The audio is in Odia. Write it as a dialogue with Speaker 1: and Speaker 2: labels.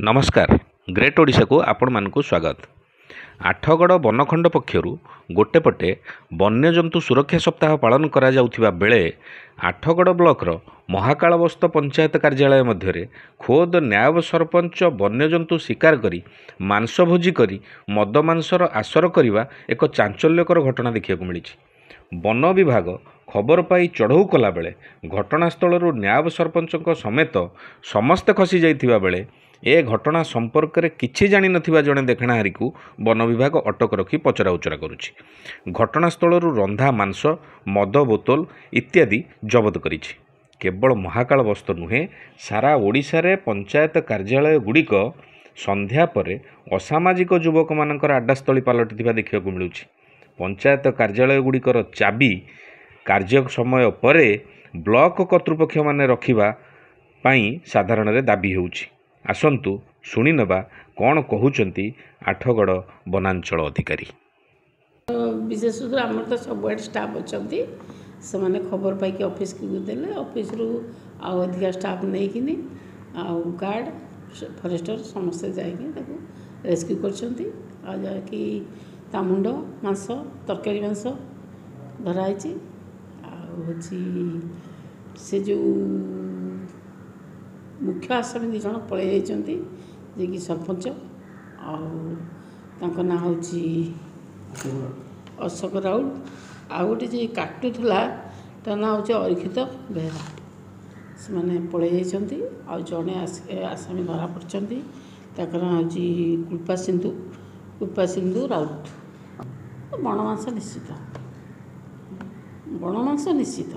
Speaker 1: ନମସ୍କାର, ଗ୍ରେଟ୍ ଓଡ଼ିଶାକୁ ଆପଣମାନଙ୍କୁ ସ୍ୱାଗତ। ଆଠଗଡ଼ ବନଖଣ୍ଡ ପକ୍ଷରୁ ଗୋଟେ ପଟେ ବନ୍ୟଜନ୍ତୁ ସୁରକ୍ଷା ସପ୍ତାହ ପାଳନ କରାଯାଉଥିବା ବେଳେ ଆଠଗଡ଼ ବ୍ଲକର ମହାକାଳବସ୍ତ ପଞ୍ଚାୟତ କାର୍ଯ୍ୟାଳୟ ମଧ୍ୟରେ ଖୋଦ୍ ନାୟବ ସରପଞ୍ଚ ବନ୍ୟଜନ୍ତୁ ଶିକାର କରି ମାଂସ ଭୋଜି କରି ମଦ ମାଂସର ଆସର କରିବା ଏକ ଚାଞ୍ଚଲ୍ୟକର ଘଟଣା ଦେଖିବାକୁ ମିଳିଛି। ବନ ବିଭାଗ ଖବର ପାଇ ଚଢ଼ଉ କଲାବେଳେ ଘଟଣାସ୍ଥଳରୁ ନାୟବ ସରପଞ୍ଚଙ୍କ ସମେତ ସମସ୍ତେ ଖସି ଯାଇଥିବା ବେଳେ ଏ ଘଟଣା ସମ୍ପର୍କରେ କିଛି ଜାଣିନଥିବା ଜଣେ ଦେଖଣାହାରୀକୁ ବନ ବିଭାଗ ଅଟକ ରଖି ପଚରାଉଚରା କରୁଛି। ଘଟଣାସ୍ଥଳରୁ ରନ୍ଧା ମାଂସ, ମଦ ବୋତଲ ଇତ୍ୟାଦି ଜବତ କରିଛି। କେବଳ ମହାକାଳବସ୍ତ ନୁହେଁ, ସାରା ଓଡ଼ିଶାରେ ପଞ୍ଚାୟତ କାର୍ଯ୍ୟାଳୟଗୁଡ଼ିକ ସନ୍ଧ୍ୟା ପରେ ଅସାମାଜିକ ଯୁବକମାନଙ୍କର ଆଡ୍ଡାସ୍ଥଳୀ ପାଲଟିଥିବା ଦେଖିବାକୁ ମିଳୁଛି। ପଞ୍ଚାୟତ କାର୍ଯ୍ୟାଳୟଗୁଡ଼ିକର ଚାବି କାର୍ଯ୍ୟ ସମୟ ପରେ ବ୍ଲକ କର୍ତ୍ତୃପକ୍ଷମାନେ ରଖିବା ପାଇଁ ସାଧାରଣରେ ଦାବି ହେଉଛି। ଆସନ୍ତୁ ଶୁଣିନେବା କ'ଣ କହୁଛନ୍ତି ଆଠଗଡ଼ ବନାଞ୍ଚଳ ଅଧିକାରୀ।
Speaker 2: ବିଶେଷ କରି ଆମର ତ ସବୁଆଡ଼େ ଷ୍ଟାଫ୍ ଅଛନ୍ତି। ସେମାନେ ଖବର ପାଇକି ଅଫିସକୁ ଦେଲେ, ଅଫିସରୁ ଆଉ ଅଧିକା ଷ୍ଟାଫ୍ ନେଇକିନି ଆଉ ଗାର୍ଡ଼, ଫରେଷ୍ଟର ସମସ୍ତେ ଯାଇକି ତାକୁ ରେସ୍କ୍ୟୁ କରିଛନ୍ତି। ଆଉ ଯାହାକି ତା ମୁଣ୍ଡ ମାଂସ, ତରକାରୀ ମାଂସ ଧରାହେଇଛି। ଆଉ ହେଉଛି ସେ ଯେଉଁ ମୁଖ୍ୟ ଆସାମୀ 2 ଜଣ ପଳାଇ ଯାଇଛନ୍ତି, ଯିଏକି ସରପଞ୍ଚ ଆଉ ତାଙ୍କ ନାଁ ହେଉଛି ଅଶୋକ ରାଉତ, ଆଉ ଗୋଟେ ଯିଏ କାଟୁଥିଲା ତା ନାଁ ହେଉଛି ଅରିକ୍ଷିତ ବେହେରା। ସେମାନେ ପଳାଇ ଯାଇଛନ୍ତି। ଆଉ ଜଣେ ଆସାମୀ ଧରା ପଡ଼ିଛନ୍ତି, ତାଙ୍କ ନାଁ ହେଉଛି କୃପାସିନ୍ଧୁ ରାଉତ। ବଣ ମାଂସ ନିଶ୍ଚିତ, ବଣ ମାଂସ ନିଶ୍ଚିତ।